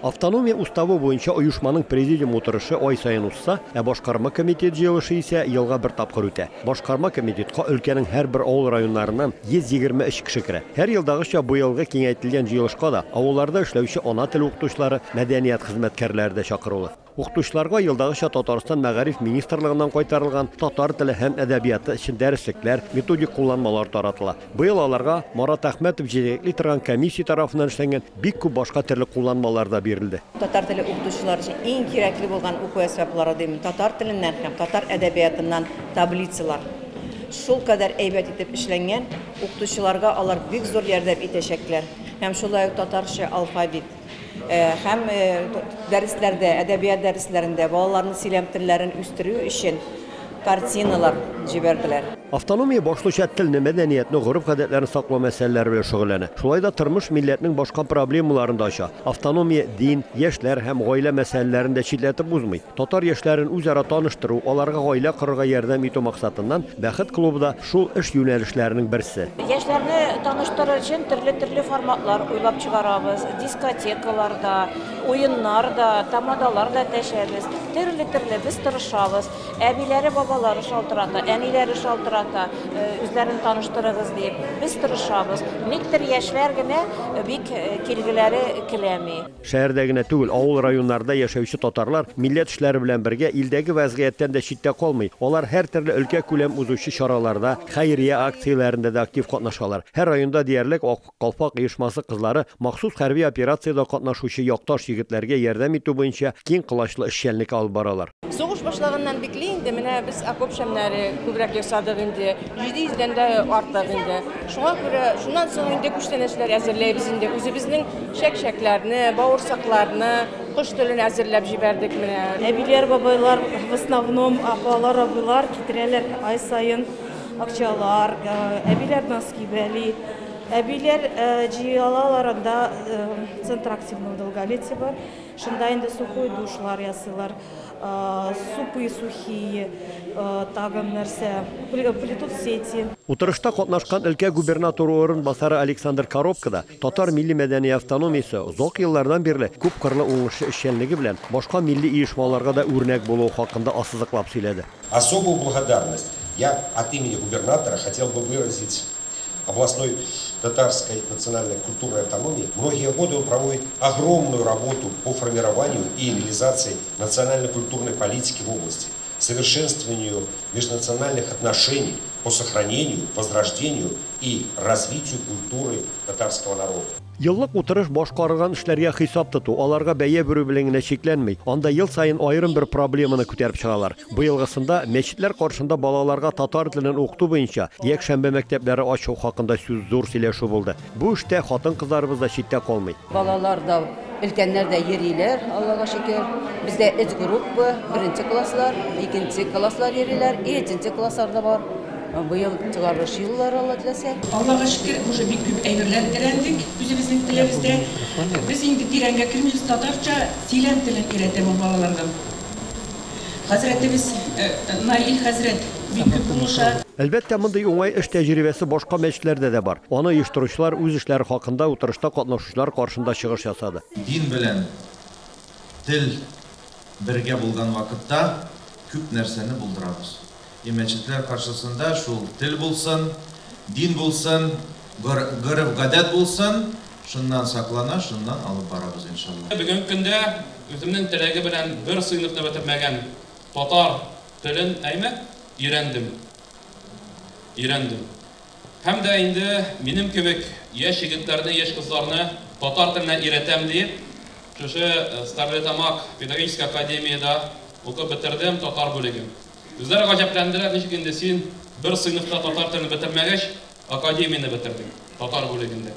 Автономия уставы буенча оешманың президиум утырышы ай саен узса, ә башкарма комитет җыелышы исә елга бер тапкыр үтә. Башкарма комитетка өлкәнең һәрбер авыл районнарыннан 123 кеше керә. Һәр елдагыча быелгы киңәйтелгән җыелышка да авылларда эшләүче ана теле укытучылары, мәдәният хезмәткәрләре дә чакырулы. Укытучыларга елдагыча Татарстан мәгариф министрлыгыннан кайтарылган татар теле һәм әдәбияты өчен дәреслекләр, методик кулланмалар таратыла. Быел аларга Марат Әхмәтов җитәкли торган комиссия тарафыннан эшләнгән бик күп башка төрле кулланмалар да бирелде. Татар теле укытучылар өчен иң кирәкле булган уку әсбаплары дим, татар теленнән һәм татар әдәбиятыннан таблицалар. Шул кадәр әйбәт итеп эшләнгән, укытучыларга алар бик зур ярдәм итәчәкләр. Һәм шулай ук татарча алфавит. Һәм дәресләрдә, әдәбият дәресләрендә балаларның сөйләм телләрен үстерү өчен картиналар җибәрделәр. Автономия башлыча телне, мәдәниятне, гореф-гадәтләрне саклау мәсьәләләре белән шөгыльләнә. Шулай да тормыш милләтнең башка проблемаларын да ача. Автономия дин, яшьләр һәм гаилә мәсьәләләрен дә читләтеп узмый. Татар яшьләрен үзара таныштыру, аларга гаилә корырга ярдәм итү максатыннан Бәхет клубы да шул эш юнәлешләренең берсе. Яшьләрне таныштырыр өчен төрле-төрле форматлар уйлап чыгарабыз. Дискотекалар да, уеннар да, тамадалар да тәшәбез. Төрле-төрле без тырышабыз. Әбиләре, бабалары шалтырата, әниләре шалтырата, үзләрен таныштырыгыз дип. Без тырышабыз. Никтер яшьләр генә бик килгеләре келәми. Шәһәрдә генә түгел, авыл районнарда яшәүче татарлар милләт эшләре белән бергә илдәге вәзгыятьтән дә читтә калмый. Алар һәртөрле өлкәкүләм узучы чараларда, хәйрия акцияләрендә дә актив катнашалар. Һәр районда диярлек Ак калфак оешмасы кызлары махсус хәрби операциядә катнашучы якташ егетләргә ярдәм итү буенча киң колачлы эшчәнлек алып баралар. Сугыш башлаганнан бикле инде менә без окоп шәмнәре күбрәк ясадык инде, 700дән дә артык инде. Шуңа күрә шуннан соң инде күчтәнәчләр әзерләйбез инде. Үзебезнең чәк-чәкләрне, бавырсакларны, кош телен әзерләп җибәрдек менә. Әбиләр, бабайлар, в основном апалар, абыйлар китерәләр ай саен акчалар, әбиләр носки бәли. Әбиләр җыялалар анда, Центр активного долголетия бар. Шунда инде сухой душлар ясыйлар, супы сухие, тагын нәрсә, плетут сети. Утырышта катнашкан өлкә губернаторы урынбасары Александр Коробко да татар милли-мәдәни автономиясе озак еллардан бирле күпкырлы уңышлы эшчәнлеге белән башка милли оешмаларга да үрнәк булуы хакында ассызыклап сөйләде. Особую благодарность я от имени губернатора хотел бы выразить областной татарской национальной культурной автономии. Многие годы он проводит огромную работу по формированию и реализации национально-культурной политики в области, совершенствованию межнациональных отношений, по сохранению, возрождению и развитию культуры татарского народа. Еллык утырыш башкарылган эшләргә хисап тоту, аларга бәя бирү белән генә чикләнми. Анда ел саен аерым бер проблеманы күтәреп чыгалар. Быелгысында мәчетләр каршында балаларга татар телен укыту буенча якшәмбе мәктәпләре ачу хакында сүз зур сөйләшү булды. Бу эштә хатын-кызларыбыз да читтә калмый. Балалар да, өлкәннәр дә йөриләр, Аллага шөкер. Бездә өч группа, беренче класслар, икенче класслар йөриләр, өченче класслар да бар. Быел чыгарылыш еллары, Алла теләсә. Аллага шөкер, уже бик күп әйберләр өйрәндек үзебезнең телебездә. Без инде тирәнгә кермибез, татарча сөйләм телен өйрәтәм ул балаларга. Хәзрәтебез Наил хәзрәт бик күп булыша. Әлбәттә, мондый уңай эш тәҗрибәсе башка мәчетләрдә дә бар. Аны оештыручылар үз эшләре хакында утырышта катнашучылар каршында чыгыш ясады. Дин белән тел бергә булган вакытта күп нәрсәне булдырабыз. И мәчетләр каршысында шул тел булсын, дин булсын, гореф-гадәт булсын, шуннан саклана, шуннан алып барабыз иншалла. Бүгенге көндә үземнең теләге белән бер сыйныфны бетермәгән татар телен әйме өйрәндем. Өйрәндем. Һәм дә инде минем кебек яшь егетләрне, яшь кызларны татар теленә өйрәтәм дип, шушы Стәрлетамак педагогический академиядә укып бетердем татар бүлеген. Үзләре гаҗәпләнделәр, ничек инде син бер сыйныфта татар телен бетермәгәч, академияне бетердең татар бүлегендә.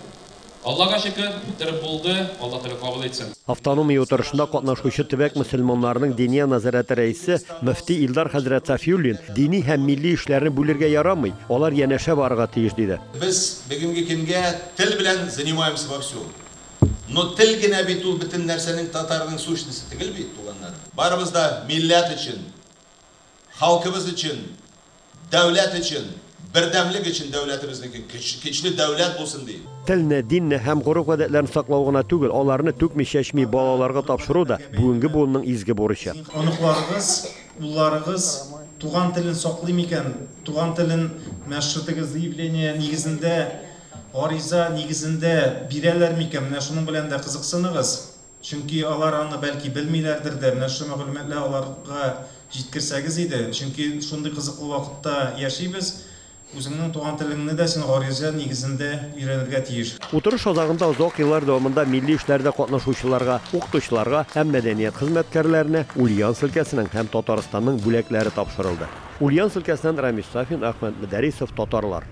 Аллага шөкер, бетереп булды, Алла теле кабул итсен. Автономия утырышында катнашучы төбәк мөселманнарының диния нәзарәте рәисе мөфти Илдар хәзрәт Сафиуллин дини һәм милли эшләрне бүлергә ярамый, алар янәшә барырга тиеш диде. Без бүгенге көнгә тел белән занимаемся во всем. Но тел генә бит ул бөтен нәрсәнең татарның сущности түгел бит, туганнар. Барыбыз да милләт өчен, халкыбыз өчен, дәүләт өчен Бердәмлек өчен дәүләтебезнеке көчле дәүләт булсын ди. Телне, динне һәм гореф-гадәтләрне саклау гына түгел, аларны түкми-чәчми балаларга тапшыру да бүгенге буынның изге бурычы. Оныкларыгыз, улларыгыз туган телен саклый микән, туган телен менә шушы теге заявление нигезендә, гариза нигезендә бирәләр микән, менә шуның белән дә кызыксыныгыз. Чөнки алар аны бәлки белмиләрдер дә, менә шушы мәгълүматлар аларга җиткерсәгез иде. Чөнки шундый кызыклы вакытта яшибез. Үзеңнең туган телеңне дә син гариза нигезендә өйрәнергә тиеш. Утырыш азагында озак еллар дәвамында милли эшләрдә катнашучыларга, укытучыларга һәм мәдәният хезмәткәрләренә Ульяновск өлкәсенең һәм Татарстанның бүләкләре тапшырылды. Ульяновск өлкәсеннән Рамис Сафин, Әхмәт Мөдәрисов, Татарлар.